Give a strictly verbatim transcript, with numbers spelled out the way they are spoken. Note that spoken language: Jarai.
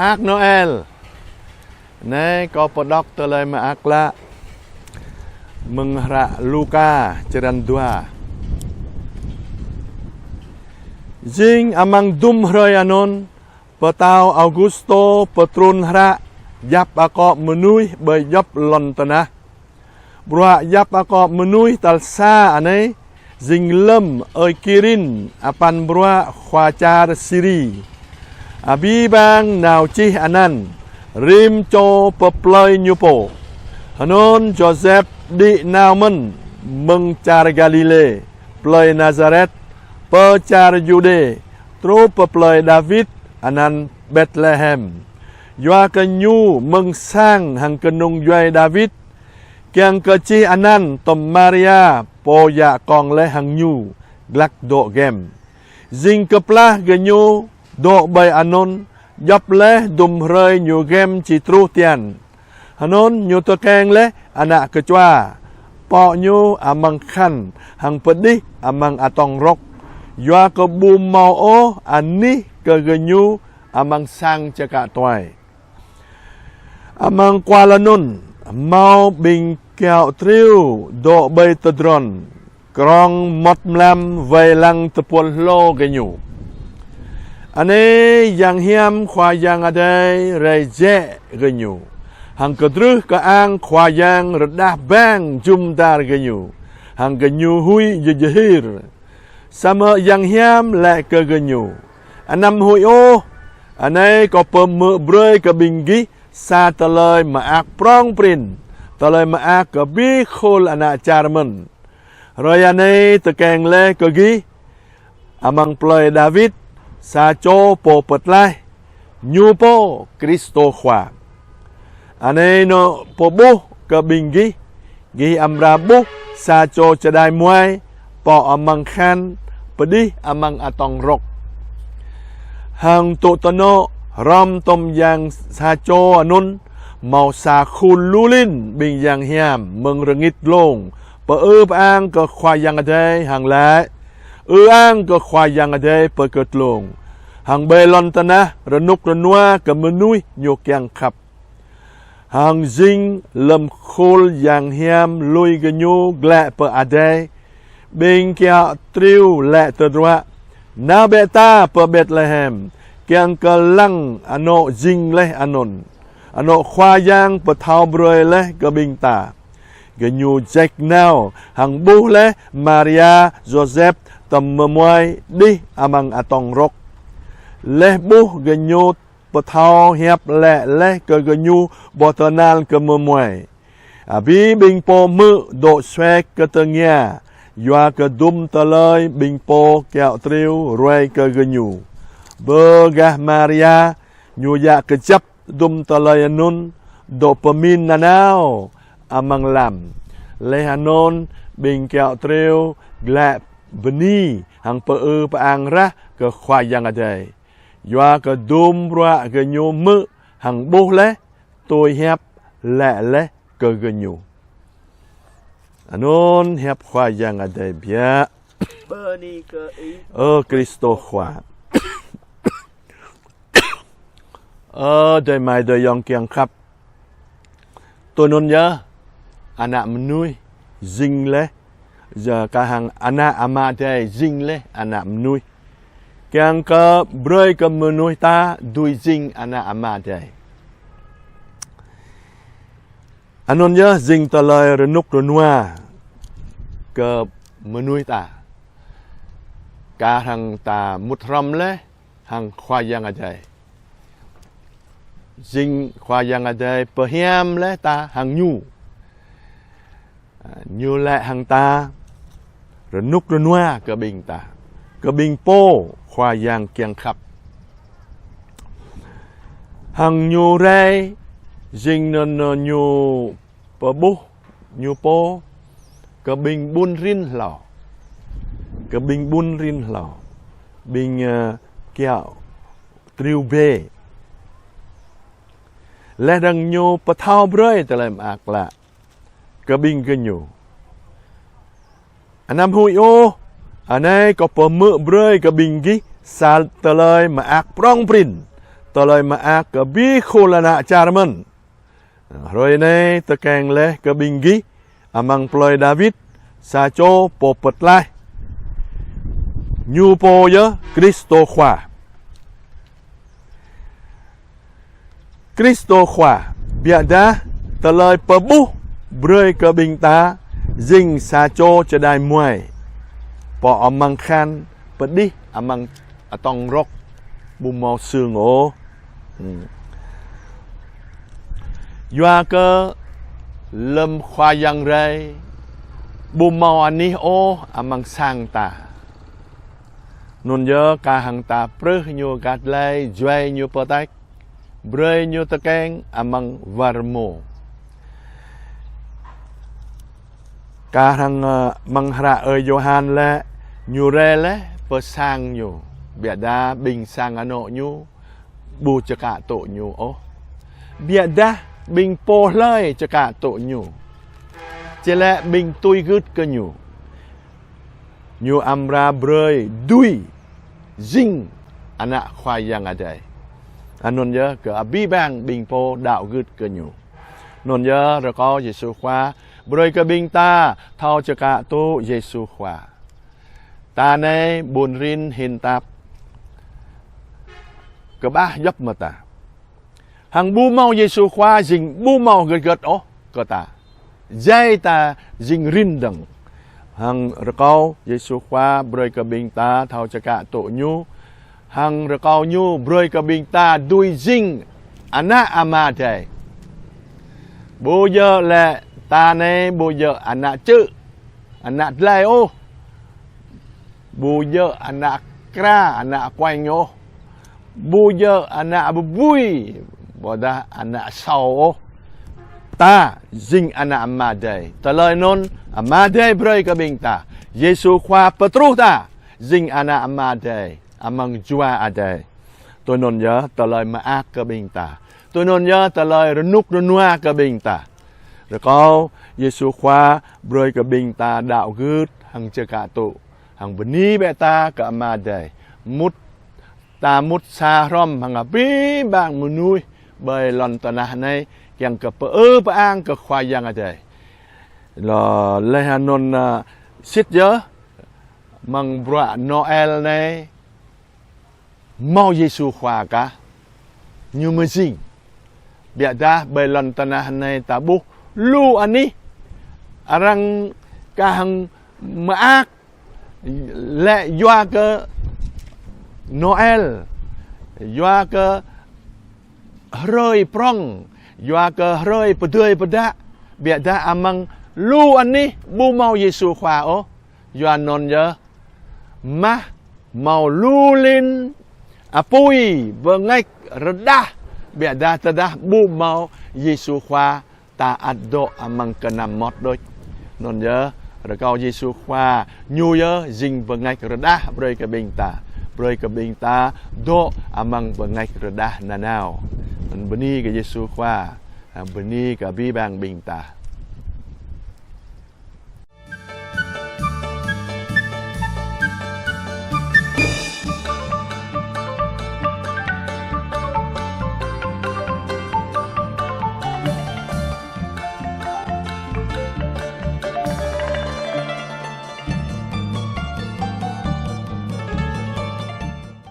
Mơak Noel. Anai kâo pơđok tơlơi mơak klă mơ̆ng hră Luka črăn dua. Jing amăng dŭm hrơi anŭn, pơtao Augustô pơtrŭn hră djăp akŏ mơnuih ƀơi djŏp lŏn tơnah. Bruă djăp akŏ mơnuih tal sa anai jing lơ̆m ơi Kirin, apăn bruă khua čar Siri. Abih bang nao čih anăn, rĭm čô pơ plơi ñu pô. Hơnŭn Yôsep đĭ nao mơ̆n mơ̆ng čar Galilê, plơi Nazaret, pơ čar Yuđê, truh pơ plơi Dawid, anăn Betlehem. Yua kơ ñu mơ̆ng sang hăng kơnung djuai Dawid, kiăng kơ čih anăn tơm Maria, pô djă kông laih hăng ñu, glăk dŏ gem. Jing kơplah gơñu dŏ ƀơi anŭn, djŏp laih dŭm hrơi ñu gem či truh tian. Hơnŭn ñu tơkeng laih ană kơčua, pŏk ñu amăng khăn hăng pơđih amăng atông rŏk, yua kơ ƀu hmâo ôh anih kơ gơñu amăng sang čơkă tuai. Amăng kual anŭn, hmâo ƀing kiaŏ triu dŏ ƀơi tơdron, krong mŏt mlam wai lăng tơpul hlô gơñu. Anai yang hiam Khua Yang Adai rai jĕ gơñu, hăng kơdrưh kơang Khua Yang rơđah bang jum dar gơñu, hăng gơñu huĭ jơjơhir. Samơ̆ yang hiam laĭ kơ gơñu: Anăm huĭ ôh, anai kâo pơhmư̆ brơi kơ ƀing gih sa tơlơi mơak prong prin, tơlơi mơak kơ abih khul ană čar mơ̆n. Hrơi anai tơkeng laih kơ gih, amăng plơi Dawid, sa čô pô pơtlaih, ñu pô Kristô Khua. Anai nŏ pơƀuh kơ ƀing gih, gih amra ƀuh sa čô čơđai muai, pŏk amăng khăn, pơđih amăng atông rŏk. Hăng tŭ tơnŏ, hrŏm tơm yang sa čô anŭn, hmâo sa khul lu lin ƀing yang hiam mơ̆ng rơngit dlông, pơư pơang kơ Khua Yang Adai hăng laĭ: Ư ang kơ Khua Yang Adai pơ kơdlông, hăng ƀơi lŏn tơnah rơnŭk rơnua kơ mơnuih ñu kiăng khăp. Hăng jing lơ̆m khul yang hiam lui gơñu glaĭ pơ adai, ƀing kiaŏ triu laĭ tơdruă: Nao bĕ ta pơ Betlehem, kiăng kơ lăng anŏ jing laih anŭn, anŏ Khua Yang pơthâo brơi laih kơ ƀing ta. Gơñu jač nao hăng ƀuh laih Maria Yôsep tơm mơmuai đih amăng atông rŏk. Laih ƀuh gơñu pơthâo hiăp laĭ laih kơ gơñu ƀu tơhnal kơ mơmuai. Abih ƀing pô hmư̆ dŏ suek kơ tơngia, yua kơ dŭm tơlơi ƀing pô kiaŏ triu ruai kơ gơñu. Bơ gah Maria, ñu djă kơjăp dŭm tơlơi anŭn, dŏ pơmĭn nanao amăng lăm. Laih anŭn ƀing kiaŏ triu glaĭ bơni hăng pơư pơang rah kơ Khua Yang Adai, yua kơ dŭm bruă gơñu hmư̆ hăng ƀuh laih, tui hiăp laĭ laih kơ gơñu. Anŭn hiăp Khua Yang Adai biă. Bơni kơ Ih, ơ Kristô Khua. Ơ adơi amai adơi ayŏng kiăng khăp. Tui anŭn yơh, ană mơnuih jing laih, yua kơ hăng ană Ama Adai jing laih ană mơnuih. Kiăng kơ brơi kơ mơnuih ta dưi jing ană Ama Adai. Anŭn yơh jing tơlơi rơnŭk rơnua kơ mơnuih ta. Kar hăng ta mŭt hrŏm laih hăng Khua Yang Adai. Jing Khua Yang Adai pơhiam laih ta hăng Ñu. Ñu laĭ hăng ta rơnŭk rơnua kơ ƀing ta, kơ ƀing pô Khua Yang kiăng khăp. Hăng Ñu rai, jing anŭn Ñu pơƀuh Ñu pô kơ ƀing ƀun rin hlâo. Kơ ƀing ƀun rin hlâo. Ƀing, ơ, kiaŏ triu bê. Laih dơ̆ng Ñu pơthâo brơi tơlơi mơak klă kơ ƀing gơñu. Anăm huĭ ôh, anai kâo pơhmư̆ brơi kơ ƀing gih sa tơlơi mơak prong prin, Tơlơi mơak kơ abih khul ană čar mơ̆n. Hrơi anai tơkeng laih kơ ƀing gih amăng plơi Dawid sa čô Pô Pơtlaih. Ñu pô yơh Kristô Khua. Kristô Khua, biă dah tơlơi pơƀuh brơi kơ ƀing ta jing sa čô čơđai muai, pô amăng khăn pơđih amăng atong rok ƀu hmâo sưng ôh. Yua kơ lơm Khua Yang rai ƀu hmâo anih ôh amăng sang ta. Anŭn yơh kah hăng ta prưh ñu gah glai, juăi ñu pơtĕk, brơi ñu tơkeng amăng war rơmô. Kah hăng, ơ, amăng hră ơi Yôhan lĕ, ñu rai laih pơ sang ñu, biă dah ƀing sang anŏ ñu ƀu čơkă tŭ ñu ôh. Biă dah ƀing pô hlơi čơkă tŭ ñu, či lĕ ƀing tui gưt kơ ñu, ñu amra brơi dưi jing ană Khua Yang Adai. Anŭn yơh kơ abih bang ƀing pô đaŏ gưt kơ ñu. Anŭn yơh rơkâo Yêsu Khua brơi kơ ƀing ta thâo čơkă tŭ Yêsu Khua. Ta anai ƀun rin hin tap kơƀah djŏp mơta. Hăng ƀu hmâo Yêsu Khua jing ƀu hmâo hơget hơget ôh kơ ta. Jai ta jing rin dơ̆ng. Hăng rơkâo Yêsu Khua brơi kơ ƀing ta thâo čơkă tŭ ñu. Hăng rơkâo ñu brơi kơ ƀing ta dưi jing ană Ama Adai. Ƀu djơ̆ lĕ ta anai ƀu djơ̆ ană čư̆, ană glai ôh. Ƀu djơ̆ ană kra, ană kueng ôh. Ƀu djơ̆ ană bơbui, ƀôdah ană asâo ôh. Ta jing ană Ama Adai. Tơlơi anŭn Ama Adai brơi kơ ƀing ta. Yêsu Khua pơtruh ta jing ană Ama Adai amăng Jua Adai. Tui anŭn yơh tơlơi mơak kơ ƀing ta. Tui anŭn yơh tơlơi rơnŭk rơnua kơ ƀing ta. Rơkâo Yêsu Khua brơi kơ ƀing ta đaŏ gưt hăng čơkă tŭ, hăng bơni bĕ ta kơ Ama Adai. Mŭt ta mŭt sa hrŏm hăng abih bang mơnuih ƀơi lŏn tơnah anai kiăng kơ pơư pơang kơ Khua Yang Adai. Lơ laih anŭn, ơ, sĭt yơh amăng bruă Noel anai hmâo Yêsu Khua kah, ñu mơ̆ jing. Biă dah ƀơi lŏn tơnah anai ta ƀuh lu anih arăng kah hăng mơak lĕ yua kơ Noel, yua kơ hrơi prŏng, yua kơ hrơi pơdơi pơdă. Biă dah amăng lu anih ƀu hmâo Yêsu Khua ôh. Yua anŭn yơh mah hmâo lu lin apui bơngač rơđah, biă dah tơdah ƀu hmâo Yêsu Khua ta ăt dŏ amăng kơnăm mơmŏt đôč. Anŭn yơh rơkâo Yêsu Khua ñu yơh jing bơngač rơđah brơi kơ ƀing ta, brơi kơ ƀing ta dŏ amăng bơngač rơđah nanao. Anŭn bơni kơ Yêsu Khua, bơni kơ abih bang ƀing ta.